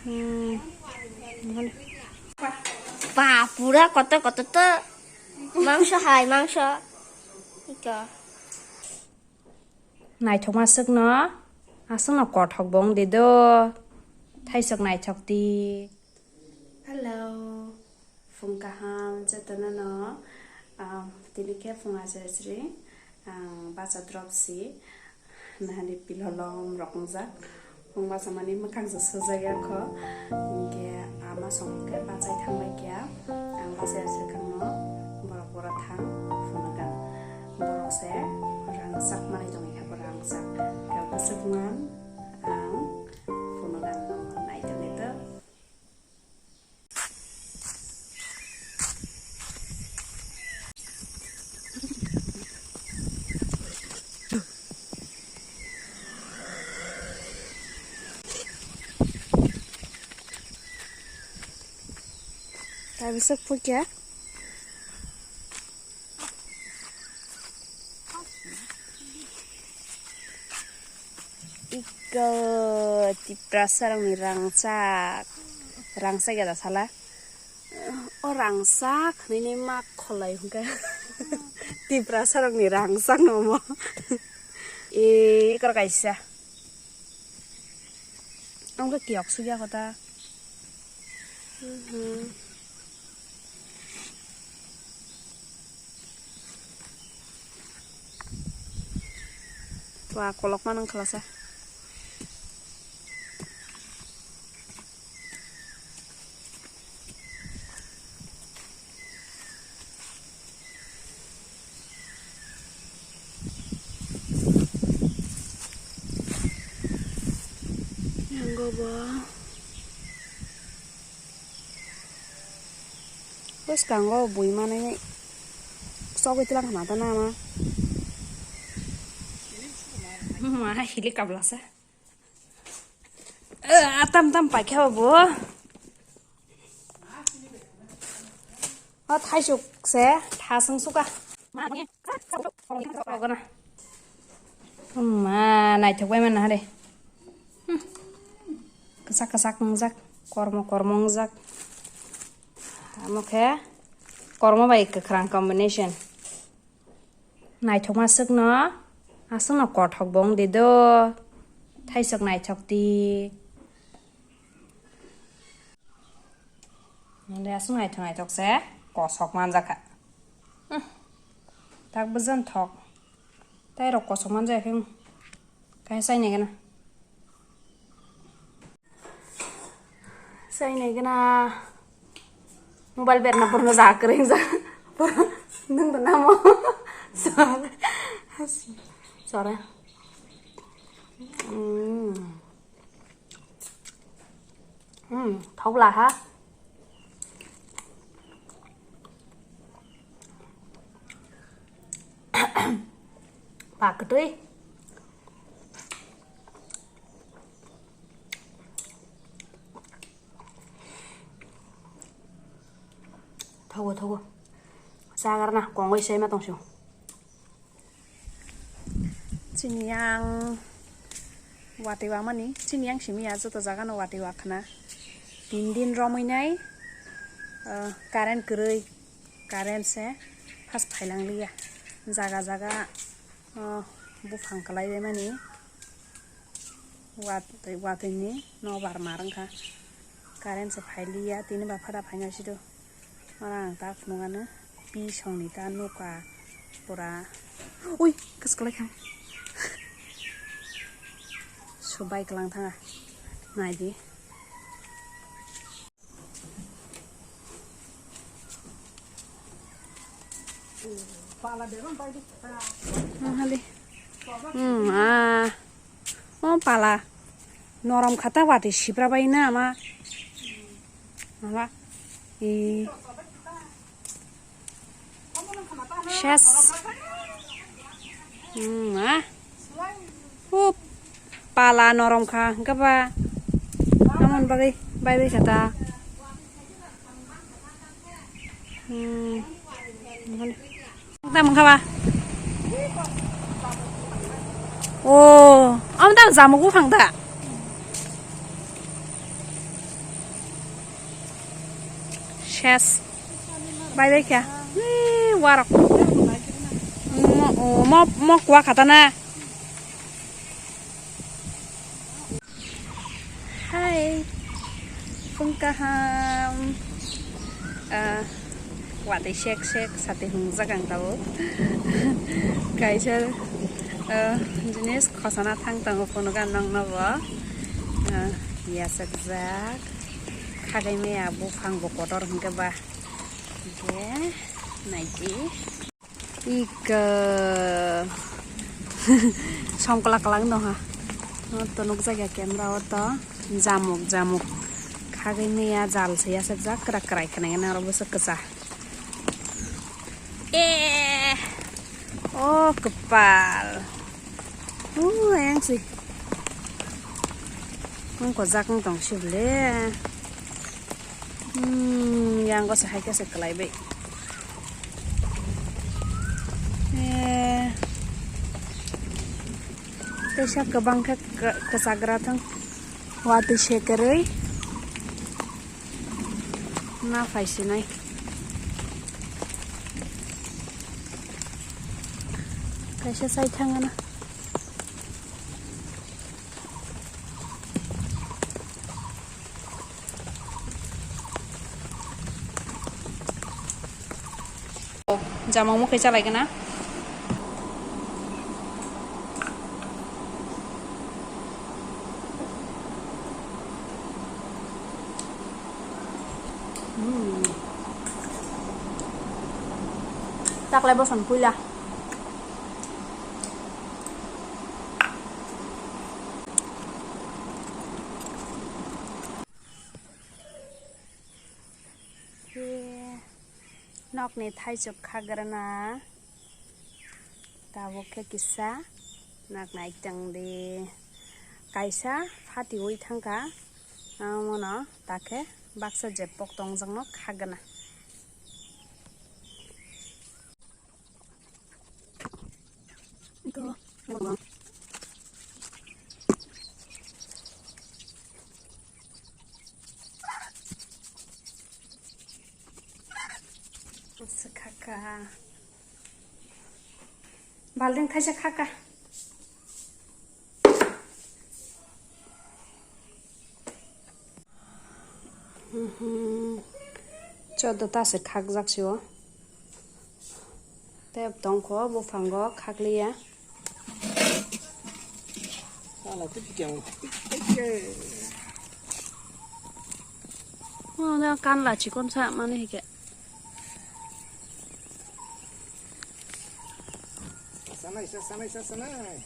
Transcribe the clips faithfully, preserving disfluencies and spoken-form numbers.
Hmm. Ba, pura kotor kotor to. Mangso hai, mangso. Ito. Naithokma swkno, aswkno kothok bo wng de do. Thaisok naithok di. Hello. Phung kaham jotono no, ah, tini khe phung ajre ajre, ah, bacha drop si, nahani pilolom rok wngjak, phung bacha mani mwkhang se sujak ya kho, hinkhe ama song khe bachai thang bai khe, ang bachai ajre khangno borok bora thang phunukha, borok se rangchak manwi tongwi kha, borok rangchak khe bwswk man ang phunukha, naithok naithok. Kaisa phukya. Iko Tiprasa rokni rangchak. Rangchak ya da sala. O rangchak nini mak kholai hwnkhe. Tiprasa rokni rangchak no mo. E, ikor kaisa. Ang khe kiyok sugya kota. Mhm. Wa kolok manang khlasa. Nanggo bo. Bwskango bui manwi chogwi tlang khna ta nama. Ma hili kablasa. Eh, atam tam paikha bo. O thaisuk se thasung suka. Ma naithok bai mana hare. Hmm. Kwchak kwchak wngjak, kormo kormo wngjak. Amo khe kormo bai kwkhwrang combination. Naithokma swkno, aswkno kothok bo wng di do. Thaisok naithok di. Nole aswk naithok naithok se kosok manjakha. Hmm. Tak bwjan thok. Tai rok kosok manjakha. Kaisa chainai gana. Chainai gana mobile berna porno ja kwrwi ja. Nung da namo. Sorry. Sorry. Hmm. Hmm, thok la ha. Ba kwtwi. Thogo, thogo. Chagarna kongoi saima tongsi. Chini yang watwi wamani, chini yang simi ya joto jaga no watwi wakhna. Tin din romwi nai, ah, current kwrwi, current se has phailang liya. Jaga jaga, ah, buphang kwlai bai mani. Wat-, watwi ni nobar mar wngkha. Current se phai liya, tini ba phada phaina sido. Ora ang ta phunukano, pi songni ta nukha pura. Ui, kwchwk lai kha. Subai kwlang thanga. Nai di. Hali. Hmm, ah. Oh, pala. Norom khata watwi sipra bai na ma. Mala. I. Ses. Hmm, ah. Hup. Pala norom kha, hwnkhe ba. Amon bagwi bai bai kha ta. Hmm. Tamo wngkha ba. Oh, amo tamo jamuk buphang da. Ses. Bai bai kha. Ih, warok. Mo, mo, mo kuwa khatana. Hai. Phung kaham. Ah, watwi sek sek sati hungjak ang tabuk. Kaisa, ah, jinis khosana thang tongo phunukha nokno bo. Ah, yachakjak. Khagai maya buphang bo kotor hwnkhe ba. Hwnkhe naidi. Ika. Som kwlak kwlak wng tong ha. O to nukjak ya camera o to. Jamuk, jamuk. Khagai maya jal se yachakjak kwrak kwrai khwnai nang oro bwswk kwcha. Eh. O kwpal. O ayang si. Wng kojak wng tong si bwle. Hmm, yang ko se hai khe se kwlai bai. Eh. Teisa kwbang khe k-, kwchagra thang. Watwi se kwrwi. Na phai sinai. Kaisa chai thangana. Jamang mokhe chalaigana. Hmm. Taklai boson puila. Nokni thaichuk khagrana tabuk khe kisa nak nai tong di. Kaisa phatiui thangkha, amono takhe baksa jepok tongjakno khagana. Khaka. Balding thaisa khaka. Mhm. Choddo ta se khakjak se o. Tei tongkho buphango khakliya. Ala tei kikeng. O, na kanla chikon sa mani hike. Sanai, sa-, sanai, sa-, sanai.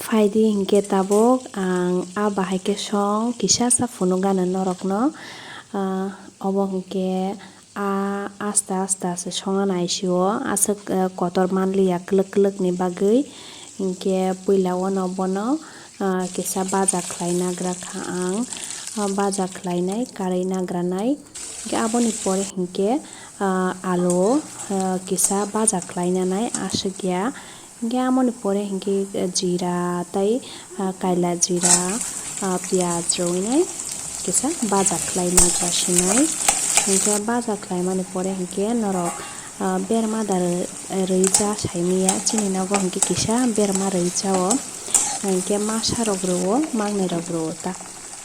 Phaidi hinkhe tabuk ang a bahai khe song kisa sa phunukgana norokno, ah, obo hinkhe a asta asta se songna naisio aswk, ah, kotor manliya kwlwk kwlwk ni bagwi hinkhe puila o no bono, ah, kisa baja khlai nagra kha ang, ah, baja khlainai karwi nagranai. Hinkhe aboni pore hinkhe, ah, alu, ah, kisa baja khlainanai aswkya. Hinkhe amoni pore hinkhe, ah, jira tei, ah, kaila jira, ah, piyaj rwinai kisa baja khlai nagra sinai. Hinkhe baja khlaimani pore hinkhe norok, ah, berma da rw-, rwui cha saimanya chini nogo hinkhe kisa berma rwui cha o. Hinkhe masa rok rwo, mangnai rok rwo ta.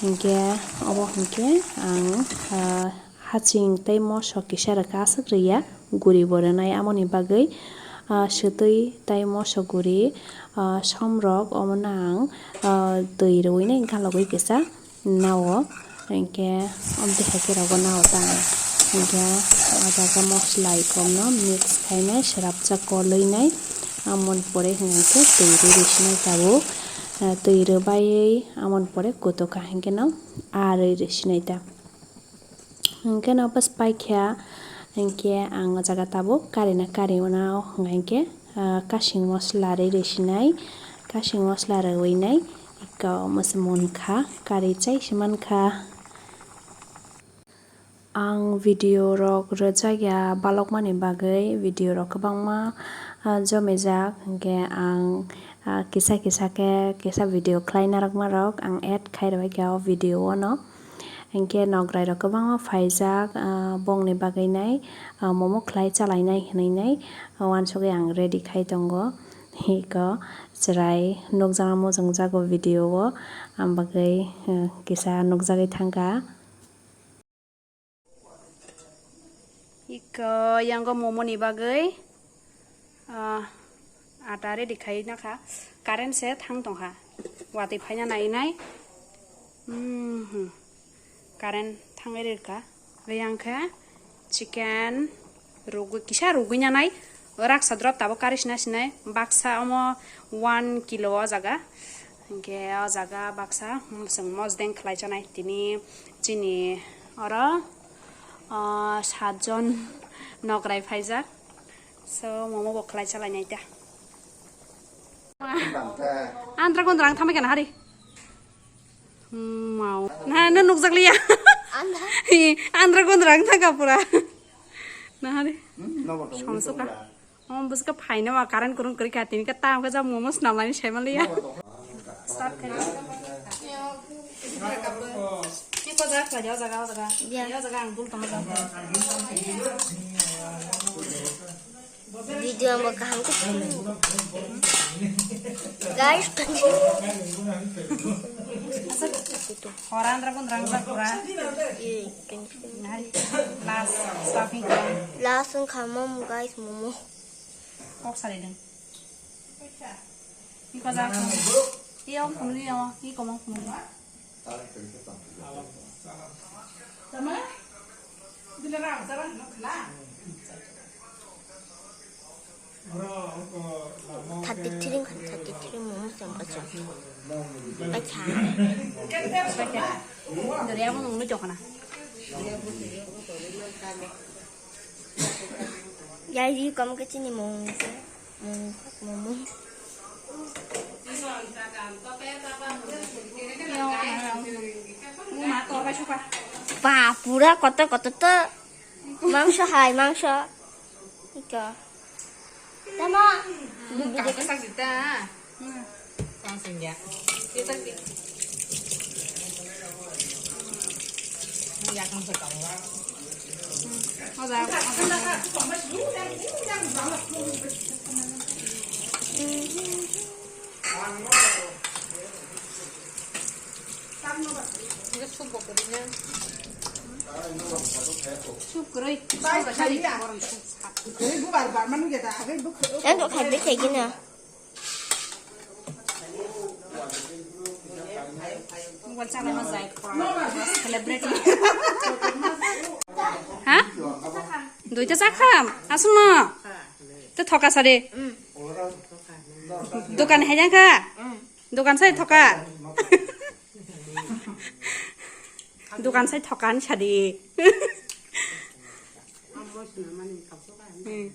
Hinkhe obo hinkhe ang, ah, haching tei moso kisa rwkha aswk rwya, guri bo rwnai amoni bagwi, ah, swtwi tei moso guri, ah, somrok omono ang, ah, twi rwinai galogwi kisa nao. Hinkhe omtwi hai khe rogo nao ta ang. Hinkhe o jaga moslai komno mix khainai, swrapjak kolwinai. Amoni pore hinkhe twi rwi rwsinai tabuk. Ah, twi rwbaiwi amoni pore kutukha hinkhe no arwi rwsinai ta. Hinkhe no bwswk paikha hinkhe ang o jaga tabuk karina kari mano hinkhe, ah, kasing mosola rwi rwsinai, kasing mosola rwinai eko mwswk munkha kari chai se mankha. Ang video rok rwjakya balokmani bagwi video rok kwbangma, ah, jomijak hinkhe ang, ah, kisa kisa khe kisa video khlai narwkmarok ang add khai rwbaikha o video o no. Hinkhe nograi rok kwbangma phaijak, ah, bongni bagwi nai, ah, momo khlai chalainai hinwi nai, ah, uansugwi ang ready khai tongo. Hiko chwrai nukjakma mujungjago video o, ang bagwi, ah, kisa nukjagwi thangkha. Iko yango momo ni bagwi, ah, ata ready khai nakha. Current se thang tongkha. Watwi phaina nai nai. Mhm. Current thangwi rwkha. Riyang khe chicken rugwi, kisa rugwi nanai. Raksa drop tabuk kari sina sinai. Baksa omo one kilo o jaga. Hinkhe o jaga baksa chwng mosdeng khlai chanai. Tini chini oro, ah, satjon nograi phaijak. So, momo bo khlai chalainai ta. Andra gondra ang thamai kana hari. Hmm, mau. Na, na nukjak liya. Andra? Hi, andra gondra ang thangka pura. Na hari. Samsuka. Oh, buska phaina ma current kurung kri ka tini ka tam ka jam momo snam lani sai maliya. Start khai. Ki ko jaga, jaga, jaga. Ya. Jaga ang dul tama jaga. Video ang kaham ke. Guys, horan ra kun rang sa pura. Last stuffing ko. Last ang khamam guys, momo. Kok sari ding. Iko ja. Iyo kumli yo, iko mo kumli. Thirty three khan, thirty three momo cham ka cham. Bacha. Doriya mo nungni jokna. Guys, iko mo kachini momo. Momo, momo. Ba, pura kotor kotor to. Mangso hai, mangso. Iko. Tama. Sup kwrwi. Yang kok khabe khaigina. Mobile channel ma jai khorang celebrity. Ha? Duita chakham? Aswkno? Tei thoka sari. Dokan hai jangkha? Dokan sai thoka. Dokan sai thoka ni sadi. Hmm.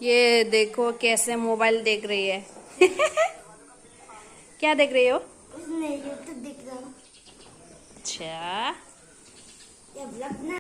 ये देखो कैसे मोबाइल देख रही है। क्या देख रही हो? उसने YouTube देख रहा हूँ। अच्छा। ये vlog ना।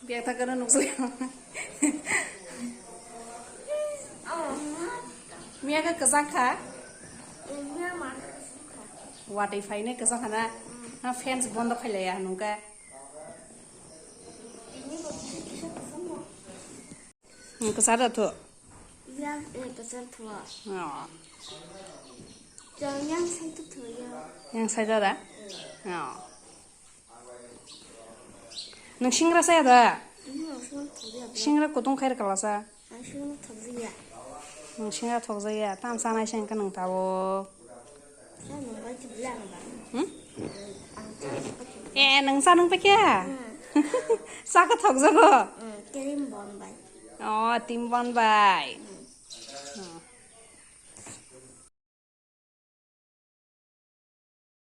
Biak ta kono nukjagwi. Miya khe kwchang kha? Watwi phainai kwchang kha na? Na fans bondo khailaiya nungkha. Hmm, kwchar da thu? Ya, eh, kwchar thu. Oh. Chang yang sai thu thu ya. Yang sai da da? Oh. Nung singra saya da? Singra kutung khair kalasa? Ang singra thokjaya. Nung singra thokjaya? Tam sanai sengkha nung tabo. Hmm? Eh, nung sa nung pekya? Sa ka thokjago? Hmm, cream bon bai. Oh, tim bon bai.